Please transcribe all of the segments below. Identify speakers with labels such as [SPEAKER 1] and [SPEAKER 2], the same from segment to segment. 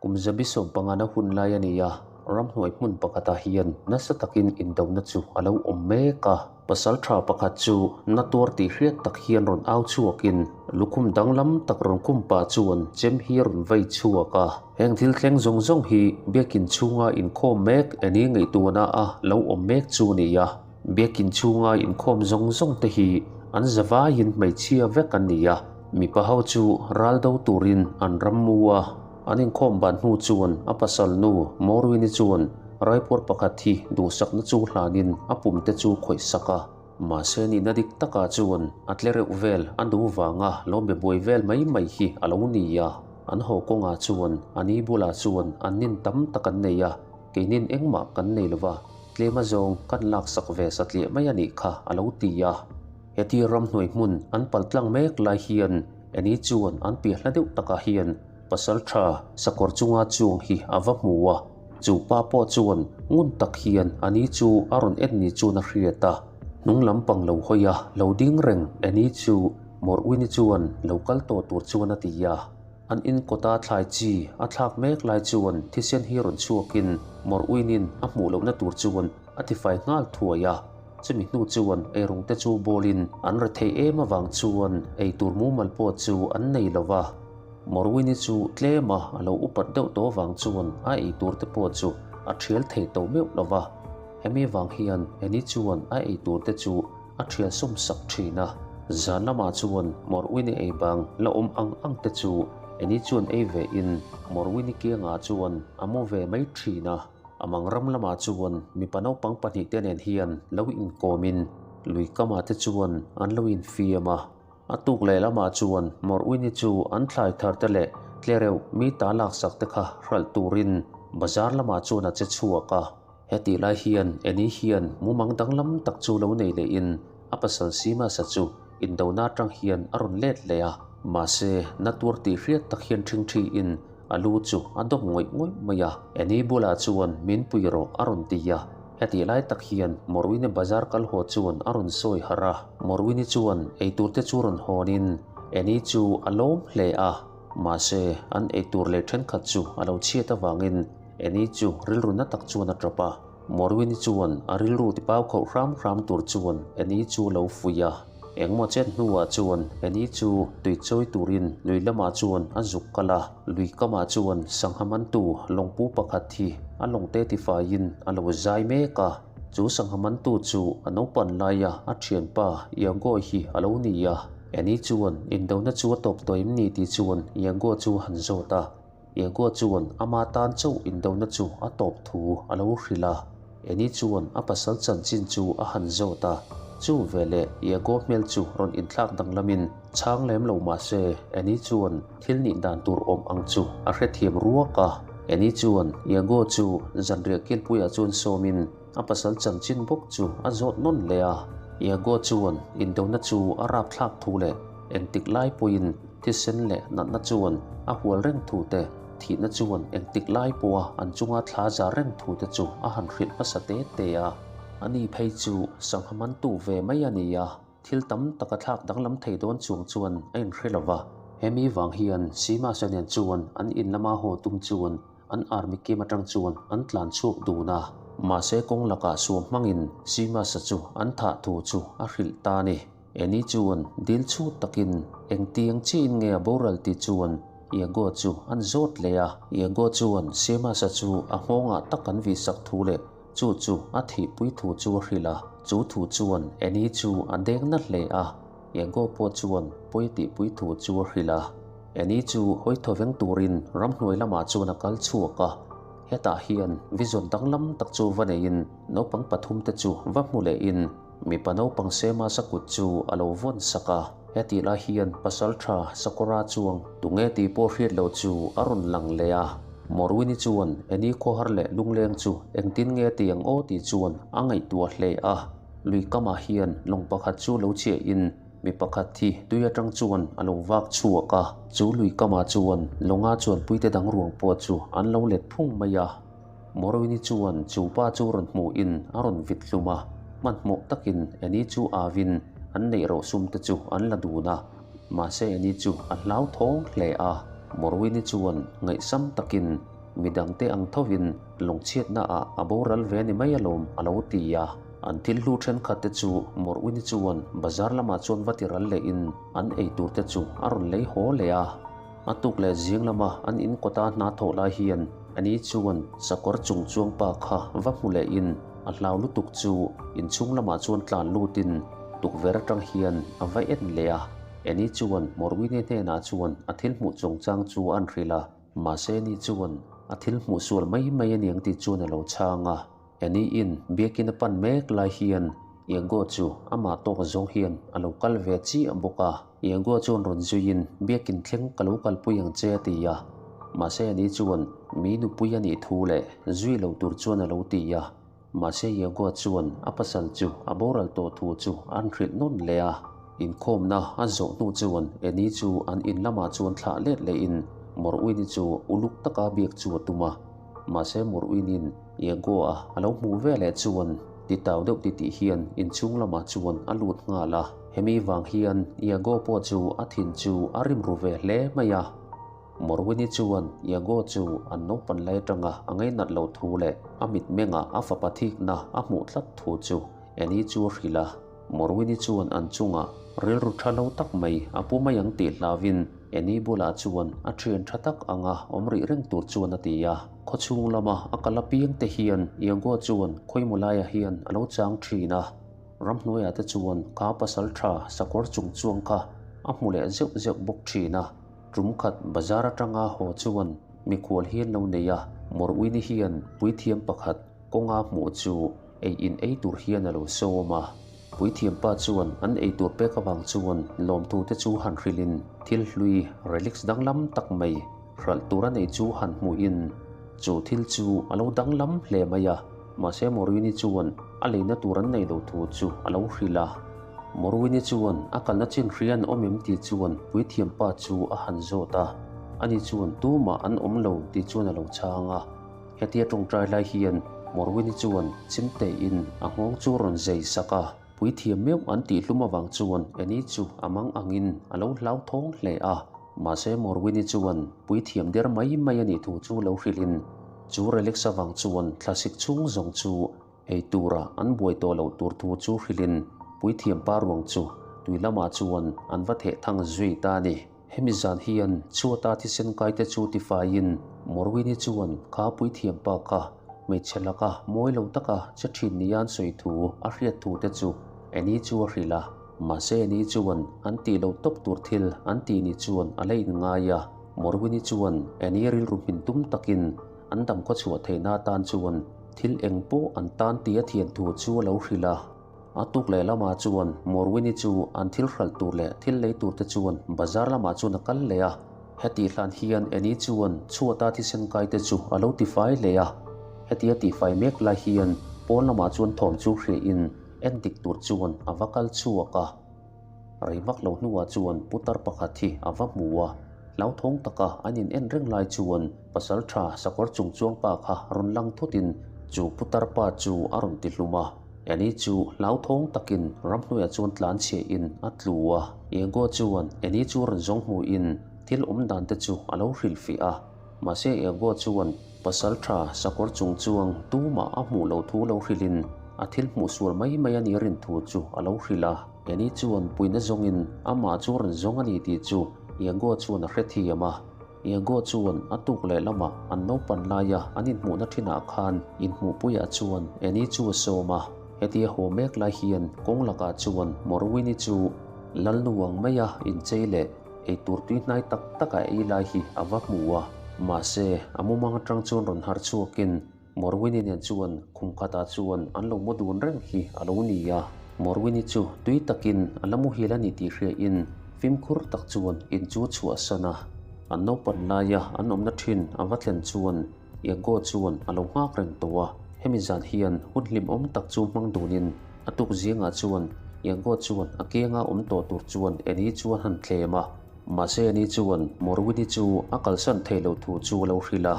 [SPEAKER 1] Kum 15na hun lai a ni a, ramhnuai hmun pakhatah hian nasa takin indona chu a lo awm mek a. Pasaltha pakhat chu na tuar tih hriat tak hian rawn au chhuakin lukhum danglam tak rawn khum pah chuan chem hi a rawn vei chhuak a. Heng thil thleng zawng zawng hi biakin chhunga inkhawm mek eni ngaihtuahna a lo awm mek chu a ni a. Biakin chhunga inkhawm zawng zawng te hi an zavaiin hmeichhia vek an ni a, mipa ho chu ral do turin an ram mu a, an inkhawm ban hnu chuan a pasal nu Morwini chuan raipuar pakhat hi duhsakna chu hlanin a pum te chu khawih sak a, mahse nihna dik takah chuan a tle reuh vel a nu vanga lo be buai vel mai mai hi a lo ni a, an haw kawngah chuan a ni bulah chuan an nin tam tak an nei a, keinin engmah kan nei lova. Tlem azawng kan laksak ve satliah mai a nih kha a lo ti a. Heti ramhnuai hmun an pal tlang mek lai hian Annie chuan an piah hla deuh takah hian pasal tha sakawr chunga chuang hi a va hmu a. Chu pa pawh chuan ngun tak hian Annie chu a rawn en ni chuan a hriat a. Hnung lampang lo hawi a, lo ding reng Annie chu Mawrhwini chuan lo kal tawh tur chuan a ti a. An in kawta thlai chi a thlak mek lai chuan thisen hi rawn chhuakin Mawrhwinin a hmuh lohna tur chuan a tifai nghal thuai a. Chumi hnu chuan eirawng te chu bawlin an rethei em avang chuan eitur mumal pawh chu an nei lo va. Mawrhwini chu tlema a lo upat deuh tawh avang chuan a eitur te pawh chu a thial thei tawh meuh lo va. Hemi vang hian Annie chuan a eitur te chu a thial sawm sak thin a. Zan lamah chuan Morwini ei bang la awm ang ang te chu Annie chuan ei ve in Morwini kiangah chuan a mu ve mai thin a. A mang ram lamah chuan mipa naupang pahnihte nen hian lo inkawmin lui kamah te chuan an lo infiam a. A tuk leh lamah chuan Morwini chu an thlai thar te leh tlereuh mi ta laksak te kha hralh turin bazar lamah chuan a che chhuak a. Hetih lai hian Annie hian mumang danglam tak chu lo nei lehin a pasal Seamus-a chu indona atang hian a rawn let leh a, mahse na tuar tih hriat tak hian ṭhingṭhiin a lu chu a dawp ngawih ngawih mai a. Annie bulah chuan min pui rawh a rawn ti a, hetih lai tak hian Morwin-i bazar kal haw chuan a rawn sawi harh a. Morwin-i chuan eitur te chu rawn hawnin Annie chu a lawm hle a, mahse an eitur leh ṭhenkhat chu a lo chhiat avangin Annie chu rilru na tak chuan a tawp a, Morwin-i chuan a rilru ti pau khauh hram hram tur chuan Annie chu lo fuih a. Engmaw chet hnuah chuan Annie chu tui chawi turin lui lamah chuan a zuk kal a, lui kamah chuan sangha mantu lawngpu pakhat hi a lawngte tifaiin a lo zai mek a. Chu sangha mantu chu a naupan laia a thianpa Iago hi a lo ni a. Annie chuan indona chu a tawp tawh em ni tih chuan Iago chu a han zawt a. Iago chuan ama tan chauh indona chu a tawp thu a lo hrilh a. Annie chuan a pasal chanchin chu a han zawt a. Chu veleh Iago hmel chu rawn inthlak danglamin chhang lem lo mah se Annie chuan thil nih dan tur awm ang chu a hrethiam ruak a. Annie chuan Iago chu zanriah kilpuiah chuan sawmin a pasal chanchin bawk chu a zawt nawn leh a. Iago chuan indona chu a rapthlak thu leh engtik lai pawhin Thisen leh natna chuan a hual reng thu te, thihna chuan engtik lai pawha an chunga thla zar reng thu te chu a han hrilh hmasa te te a. Ani phei chu sangha mantu ve mai a ni a, thil tam tak a thlak danglam thei dawn chuang chuan a inhre lo va. Hemi vang hian Seamus-a nen chuan an in lama haw tum chuan an army camp atang chuan an tlan chhuak dun a. Mahse kawng lakah suam hmangin Seamus-a chu an thah thu chu a hrilh ta a ni. Annie chuan dil chhut takin engtiang chiin nge a boral tih chuan Iago chu an zawt leh a. Iago chuan Seamus-a chu a nghawngah tak an vihsak thu leh chu chu a thihpui thu chu a hrilh a. Chu thu chuan Annie chu a deng na hle a. Iago pawh chuan pawi tihpui thu chu a hrilh a. Annie chu hawi thaw veng turin ramhnuai lamah chuan a kal chhuak a. Hetah hian vision danglam tak chu va neiin naupang pathumte chu va hmu lehin, Mipa naupang Sema sakut chu a lo vawn sak a, hetih lai hian pasaltha Sakawra chuang tunge tih pawh hriat loh chu a rawn lang leh a. Morwini chuan Annie khawhar leh lungleng chu engtin nge ti ang aw tih chuan a ngaihtuah hle a. Lui kamah hian lawng pakhat chu lo chhiahin mi pakhat hi tui atang chuan a lo vak chhuak a. Chu lui kamah chuan lawnga chuanpuite dang ruang pawh chu an lo let phung mai a. Morwini chuan chu pa chu rawn hmuhin a rawn vit hlum a, hmanhmawh takin Annie chu avin an neih rawh sum te chu an la dun a, mahse Annie chu a hlauthawng hle a. Morwini chuan ngaihsam takin Midangte ang thovin lungchhiatna ah a boral ve ni mai alawm a lo ti a. An thil hlu thenkhat te chu Morwini chuan bazar lamah chuan va ti ral lehin an ei tur te chu a rawn lei haw leh a. A tuk leh zing lama an in kawta hna thawh lai hian ani chuan sakawr chung chuang pa kha va hmu lehin a hlau lutuk chu inchhung lamah chuan tlan lutin tukverh atang hian a va en leh a. Annie chuan Morwini hnenah chuan a thil hmuh chungchang chu a an hrilh a. Mahse Annie chuan a thil hmuh sual mai mai a niang tih chuan a lo chhang a. Annie in biakin a pan mek lai hian Iago chu amah tawk zawng hian a lo kal ve chiah bawk a. Iago chuan rawn zuiin biakin thleng ka lo kalpui ang che a ti a. Mahse Annie chuan mi nupui a nih thu leh zui lo tur chuan a lo ti a. Mahse Iagoa chuan a pasal chu a boral tawh thu chu an hrilh nawn leh a. Inkhawmna a zawh hnu chuan Annie chu an in lamah chuan thlah let lehin Morwin-i chu uluk taka biak chu a tum a. Mahse Morwin-in Iagoa a lo hmuh ve leh chuan titau deuh titih hian inchhung lamah chuan a lut nghal a. Hemi vang hian Iago pawh chu a thin chu a rim ru ve hle mai a. Morwini chuan Iago chu an naupan lai atanga a ngainat loh thu leh a mitmengah a fapa thikna a hmuh tlat thu chu Annie chu a hrilh a. Morwini chuan an chungah rilru tha lo tak mai a pu mai ang tih hlauvin Annie bulah chuan a thian tha tak anga awm rih reng tur chuan a ti a. Khawchhung lama a kal apiang te hian Iago chuan khawimaw laiah hian a lo chang thin a. Ramhnuaiah te chuan kha pasal tha sakawr chung chuang kha a hmu leh zeuh zeuh bawk thin a. Tum khat bazar atanga haw chuan mikhual hi an lo nei a, Morwini hian puithiam pakhat kawnga hmuh chu ei in ei tur hian a lo sawm a. Puithiam pa chuan an ei tur pek avang chuan lawmthu te chu han hrilhin thil hlui relics danglam tak mai hralh tur a neih chu han hmuhin chu thil chu a lo danglam hle mai a, mahse Morwini chuan a leina tur an nei lo thu chu a lo hrilh a. Morwini chuan a kalna chin hria an awm em tih chuan puithiam pa chu a han zawt a, ani chuan tumah an awm lo tih chuan a lo chhang a. Hetia tawngtai lai hian Morwini chuan chimtein a nghawng chu rawn zei sak a, puithiam meuh an tih hlum avang chuan Annie chu a mang angin a lo hlauthawng hle a. Mahse Morwini chuan puithiam der mai mai a nih thu chu lo hrilhin chu relics avang chuan thlasik chhung zawng chu Ei tura an buai tawh loh tur thu chu hrilhin puithiam pa ruang chu tui lamah chuan an va theh thang zui ta a ni. Hemi zan hian chhuata thisen kaite chu tifaiin Morwini chuan kha puithiam pa kha hmeichhe laka mawi lo taka che thin nia an sawi thu a hriat thu te chu Annie chu a hrilh a. Mahse Annie chuan an tih loh tawp tur thil an tih ni chuan a la inngai a. Morwini chuan Annie rilru hmin tum takin an dam khawchhuah theihna atan chuan Thil eng pawh an tan tih a thian thu chu a lo hrilh a. A tuk leh lamah chuan Morwini chu an thil hralh tur leh thil lei tur te chuan bazar lamah chuan a kal leh a. Hetih hlan hian Annie chuan chhuata thisen kai te chu a lo tifai leh a. Hetia tifai mek lai hian pawn lamah chuan thawm chu hriain en dik tur chuan a va kal chhuak a. Rei vak lo hnuah chuan putar pakhat hi a va hmu a, hlauthawng taka an in en reng lai chuan pasal tha sakawr chung chuang pa kha rawn lang thutin chu putar pa chu a rawn ti hlum a. Annie chu hlauthawng takin ramhnuaiah chuan tlan chhiahin a tlu a, Iago chuan Annie chu rawn zawng hmuhin thil awm dan te chu a lo hrilhfiah a, mahse Iago chuan Pasal tha sakawr chung chuang tumah a hmuh loh thu lo hrilhin a thil hmuh sual mai mai a nih rin thu chu a lo hrilh a. Annie chuan puina zawngin amah chu rawn zawng a ni tih chu Iago chuan a hrethiam a. Iago chuan a tuk leh lamah an naupan laia an inhmuhna thinah khan inhmuhpuiah chuan Annie chu a sawm a. Hetia haw mek lai hian kawng lakah chuan Morwin-i chu Lalnu ang maia inchei leh Eitur tui hnai tak tak a ei lai hi a va hmu a, mahse a mumang atang chuan rawn har chhuakin Morwini nen chuan khum khatah chuan an lo mu dun reng hi a lo ni a. Morwini chu tui takin a la muhil a ni tih hriain fimkhur tak chuan in chu a chhuahsan a. An naupan laia an awmna thin a va thlen chuan Iago chuan a lo nghak reng tawh a, hemi zan hian hun hlimawm tak chu hmang dunin a tuk zingah chuan Iago chuan a kianga awm tawh tur chuan Annie chu a han thlem a, mahse Annie chuan Morwini chu a kalsan thei lo thu chu a lo hrilh a.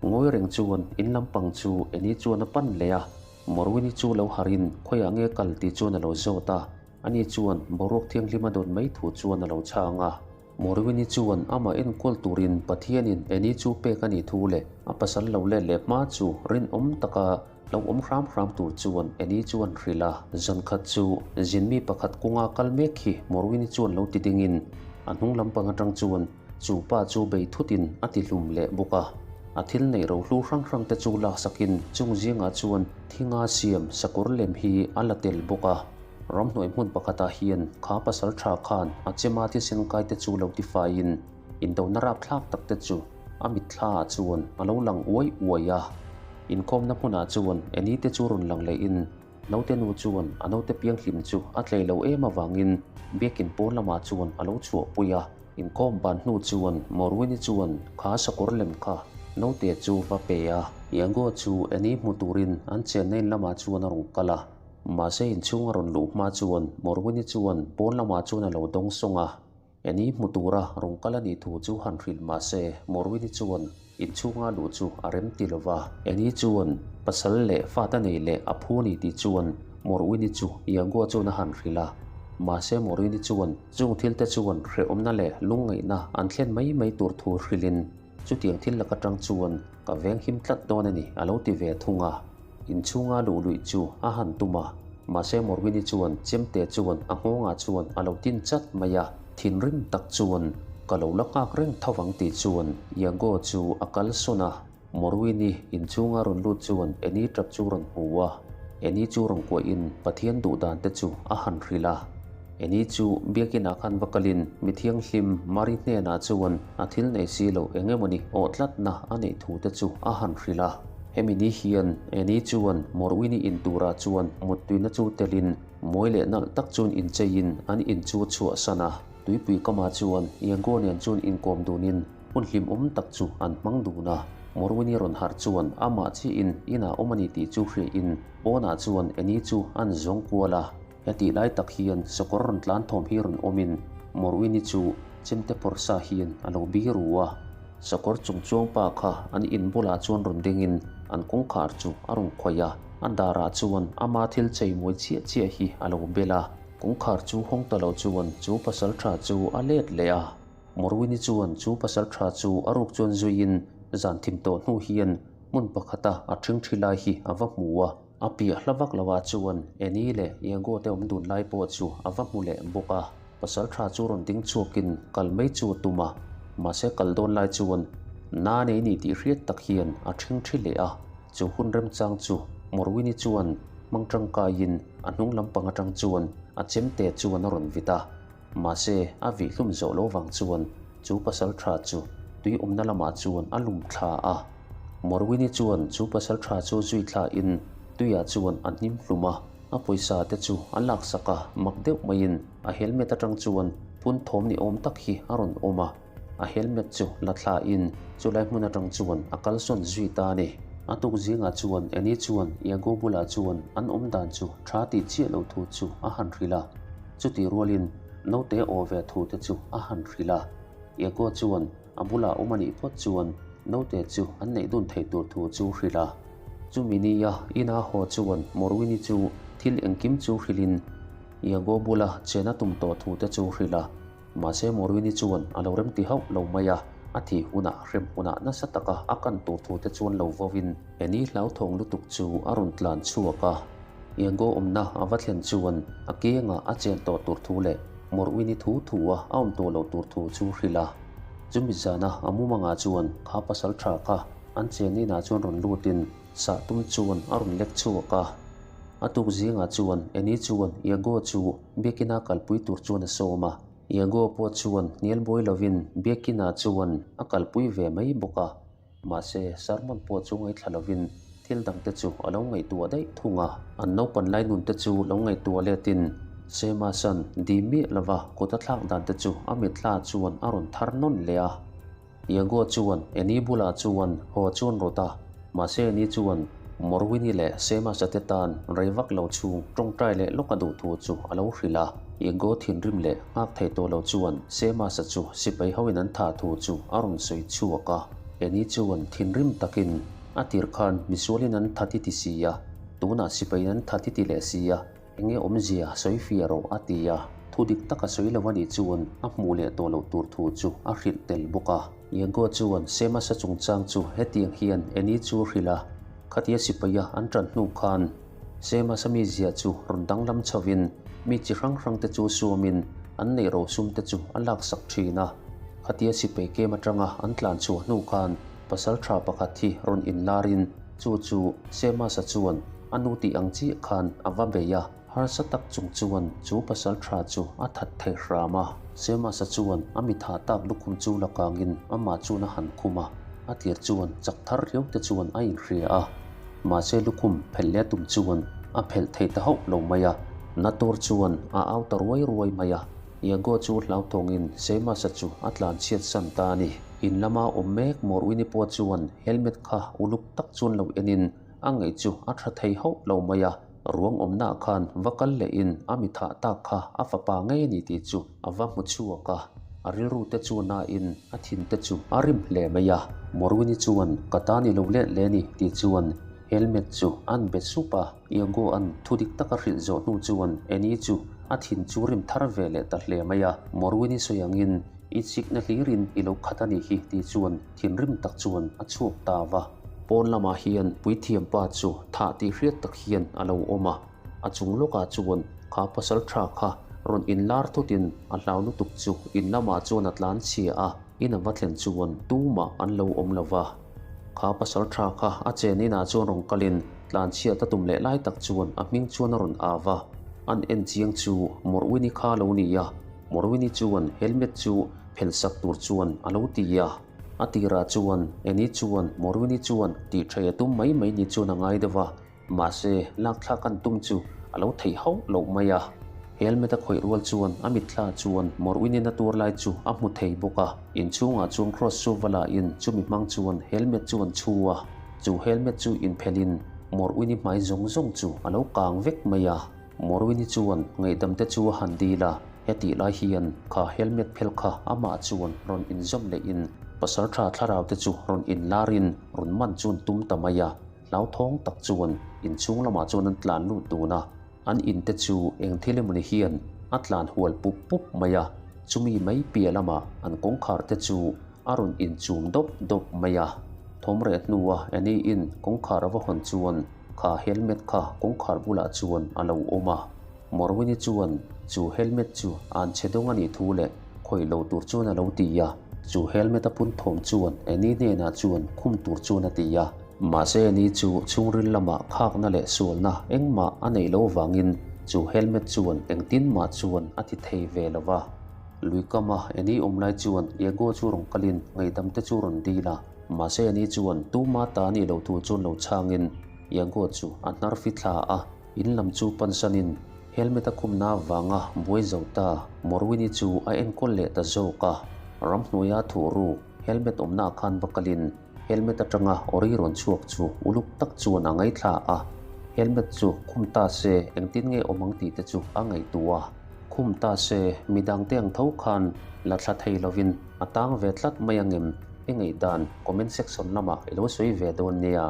[SPEAKER 1] Ngawi reng chuan in lampang chu Annie chuan a pan leh a, Morwini chu lo harhin khawiah nge kal tih chuan a lo zawt a, ani chuan boruak thianghlim a dawn mai thu chuan a lo chhang a. Morwin-i chuan amah enkawl turin Pathianin Annie chu pek a nih thu leh a pasal lo let leh hma chu rinawm taka lo awm hram hram tur chuan Annie chu an hrilh a. Zan khat chu zinmi pakhat kawnga kal mek hi Morwin-i chuan lo ti dingin a hnung lampang atang chuan chu pa chu bei thutin a ti hlum leh bawk a. A thil neih rohlu hrang hrang te chu laksakin chung zingah chuan thinga siam sakawr lem hi a la tel bawk a. Ramhnuai hmun pakhatah hian kha pasal tha khan a chema thisen kai te chu lo tifaiin indona rapthlak tak te chu a mitthla ah chuan a lo lang uai uai a. Inkhawmna hmunah chuan Annie te chu rawn lang lehin naute nu chuan a naute pianghlim chu a tlei lo em avangin biakin pawn lamah chuan a lo chhuahpui a. Inkhawm ban hnu chuan Morwin-i chuan kha sakawr lem kha naute chu va pe a. Iago chu Annie hmu turin an chenna in lamah chuan a rawn kal a. Mahse inchhung a rawn luh hma chuan Morwin-i chuan pawn lamah chuan a lo dawng sawng a, Annie hmu tura rawn kal a nih thu chu han hrilh mahse Morwin-i chuan inchhunga luh chu a rem ti lo va. Annie chuan pasal leh fate nei leh a phu a ni tih chuan Morwin-i chu Iago chuan a han hrilh a, mahse Morwin-i chuan chung thil te chuan hrehawmna leh lungngaihna an thlen mai mai tur thu hrilhin Chutiang thil lak atang chuan ka veng him tlat dawn a ni, a lo ti ve thung a. Inchhunga luh luih chu a han tum a, mahse Morwin-i chuan chemte chuan a nghawngah chuan a lo tin chat mai a. Thinrim tak chuan ka lo la nghak reng tho vang tih chuan Iago chu a kal sawn a. Morwin-i inchhunga rawn lut chuan Annie tap chu rawn hmu a, Annie chu rawn kuahin Pathian duh dan te chu a han hrilh a. Eni chu biakinah khan va kalin mi thianghlim Mari hnenah chuan a thil nei si loh eng emawni awh tlatna a neih thu te chu a han hrilh a. Hemi ni hian Eni chuan Morwini in turah chuan muttuina chu telin mawi leh nalh tak chuan incheiin an in chu a chhuahsan a. Tuipui kamah chuan Iago nen chuan inkawm dunin hun hlimawm tak chu an hmang dun a. Morwini rawn harh chuan amah chiahin inah awm a ni tih chu hriain pawnah chuan Eni chu an zawng kual a. Hetih lai tak hian sakawr rawn tlan thawm hi rawn awmin Morwin-i chu chemte phawrh sa hian a lo bi ru a. Sakawr chung chuang pa kha an in bulah chuan rawn dingin an kawngkhar chu a rawn khawih a, a darah chuan ama thil chei mawi chiah chiah hi a lo bel a. Kawngkhar chu hawng ta lo chuan chu pasal tha chu a let leh a. Morwin-i chuan chu pasal tha chu a ruk chuan zuiin zan thim tawh hnu hian hmun pakhata a ṭhingṭhi lai hi a va hmu a. A piah hla vak lo ah chuan Annie leh Iago te awm dun lai pawh chu a va hmu leh bawk a, pasal tha chu rawn ding chhuakin kal mai chu a tum a, mahse kal dawn lai chuan na nei ni tih hriat tak hian a ṭhing ṭhi leh a, chu hun remchang chu Morwin-i chuan hmang tangkaiin a hnung lampang atang chuan a chemte chuan a rawn vit a, mahse a vih hlum zawh lo vang chuan chu pasal tha chu tui awmna lamah chuan a lum thla a. Morwin-i chuan chu pasal tha chu zui thlain tuiah chuan a hnim hlum a, a pawisa te chu a laksak a, mak deuh maiin a helmet atang chuan phun thawm ni awm tak hi a rawn awm a, a helmet chu la thlain chulai hmun atang chuan a kalsawn zui ta a ni. A tuk zingah chuan Annie chuan Iago bulah chuan an awm dan chu tha tih chiah loh thu chu a han hrilh a, chutih rualin naute aw ve thu te chu a han hrilh a, Iago chuan A bulah awm a nih phawt chuan naute chu an neih dun theih tur thu chu hrilh a. Chumi nia ina haw chuan Morwin-i chu thil engkim chu hrilhin Iago bula chena tum tawh thu te chu hrilh a. Mahse Morwin-i chuan a lo remti hauh lo mai a, a thih hunah hrem hunah nasa taka a kan tur thu te chuan lo vawin Annie hlauthawng lutuk chu a rawn tlan chhuak a. Iago awmna a va thlen chuan a kengah a chen tawh tur thu leh Morwin-i thu thu a a awm tawh loh tur thu chu hrilh a. Chumi zana a mumangah chuan kha pasal tha kha an chen inah chuan rawn lutin sah tum chuan a rawn lek chhuak a. A tuk zingah chuan Annie chuan Iago chu biakina kalpui tur chuan a sawm a. Iago pawh chuan hnial buai lovin biakina chuan a kalpui ve mai bawk a. Mahse, sermon pawh chu ngaithla lovin thil dangte chu a lo ngaihtuah daih thung a. An naupan lai nunte chu lo ngaihtuah letin Seamus-a'n di miah lova kut a thlak dante chu a mitthla chuan a rawn thar nawn leh a. Iago chuan Annie bulah chuan haw chuan rawt a, mahse Annie chuan Morwin-i leh Seamus-a te tan rei vak lo chhung tawngtai leh lawk a duh thu chu a lo hrilh a. Iago thinrim leh nghak thei tawh lo chuan Seamus-a chu sipai hoin an thah thu chu a rawn sawi chhuak a. Annie chuan thinrim takin a tir khan misualin an tha ti ti si a, tunah sipaiin an tha ti ti leh si a, enge awmzia sawi fiah rawh a ti a. Thu dik tak a sawi lo a nih chuan a hmuh leh tawh loh tur thu chu a hrilh tel bawk a. Iago chuan Seamus-a chungchang chu hetiang hian Annie chu a hrilh a, Khatia sipaia an ṭan hnu khan Seamus-a mizia chu rawn danglam chhovin mi chi hrang hrangte chu suamin an neih rosumte chu a laksak ṭhin a. Khatia sipai kem aṭanga an tlan chhuah hnu khan pasalṭha pakhat hi rawn inlarin chu chu Seamus-a chuan a nu tih ang chiah khan a va bei a. Harsa tak chung chuan chu pasal tha chu a that thei hram a. Seamus-a chuan a mi thah tak lukhum chu la kangin amah chuan a han khum a, a tir chuan chak thar riau te chuan a inhria a. Mahse lukhum phelh leh tum chuan a phelh thei ta hauh lo mai a, na tur chuan a au ta ruai ruai mai a. Iago chu hlauthawngin Seamus-a chu a tlan chhiat san ta a ni. In lama awm mek Morwin-i pawh chuan helmet kha uluk tak chuan lo enin a ngaih chu a tha thei hauh lo mai a. Ruang awmnaah khan va kal lehin a mi thah tak kha a fapa ngei a ni tih chu a va hmu chhuak a, a rilru te chu nain a thin te chu a rim hle mai a. Morwini chuan ka ta ni lo let le ni tih chuan helmet chu an be sup a, Iago-a'n thu dik tak a hrilh zawh hnu chuan Annie chu a thin chu rim thar ve leh ta hle mai a. Morwini sawi angin i chikna hlirin i lo khat a nih hi tih chuan thinrim tak chuan a chhuak ta va. Pawn lamah hian puithiam pa chu thah tih hriat tak hian a lo awm a, a chung lawkah chuan kha pasal tha kha rawn inlar thutin a hlau lutuk chu in lamah chuan a tlan chhia a, in a va thlen chuan tumah an lo awm lo va. Kha pasal tha kha a chen inah chuan rawn kalin tlan chhiat a tum leh lai tak chuan a hming chuan a rawn au a, an en chiang chu Morwini kha a lo ni a, Morwini chuan helmet chu phelhsak tur chuan a lo ti a. A tirah chuan Annie chuan Morwini chuan tih ṭhei a tum mai mai ni chuan a ngai deuh a, mahse lakthlak an tum chu a lo theih hauh loh mai a. Helmet a khawih rual chuan a mitthla chuan Morwini-na tur lai chu a hmu thei bawk a, inchhungah chuan cross chu va lahin chumi hmang chuan helmet chu an chhu a, chu helmet chu inphelhin Morwini hmai zawng zawng chu a lo kang vek mai a. Morwini chuan ngaihdamte chu a han dil a, hetih lai hian kha helmet phel kha amah chuan rawn inzawm lehin pasaltha thlaraute chu rawn inlarin rawn man chu an tum ta mai a, hlauthawng tak chuan inchhung lamah chuan an tlan lut dun a, an inte chu eng thil emawni hian a tlan hual pup pup mai a, chumi mai piah lamah an kawngkhar te chu a rawn inchum dawp dawp mai a, thawm reh hnua Annie-in kawngkhar a va hawn chuan Kha helmet kha kawngkhar bulah chuan a lo awm a, Morwini chuan chu helmet chu an chhe dawng a nih thu leh khawih lo tur chuan a lo ti a, chu helmet a pun thawm chuan Annie hnenah chuan khum tur chuan a ti a, mahse Annie chu chhungril lamah khakna leh sualna engmah a neih loh vangin chu helmet chuan engtin mah chuan a ti thei ve lo va. Luikama Annie awm lai chuan Iago chu rawn kalin ngaihdam te chu rawn dil a. Mahse ani chuan tuma ta nih loh tur chuan lo chhangin Iago chu a hnar fi thla a, in lam chu pansanin helmet a khumna avanga buai zo ta Morwini chu a enkawl leh ta zawk a. Ramhnuaia thuh ruk helmet awmnaah khan va kalin helmet atanga awri rawn chhuak chu uluk tak chuan a ngaithla a, helmet chu khum ta se engtin nge awm ang tih te chu a ngaihtuah a. Khum ta se midangte ang tho khan la thla thei lovin a tang ve tlat mai angem? I ngaihdan comment section lamah i lo sawi ve dawn nia.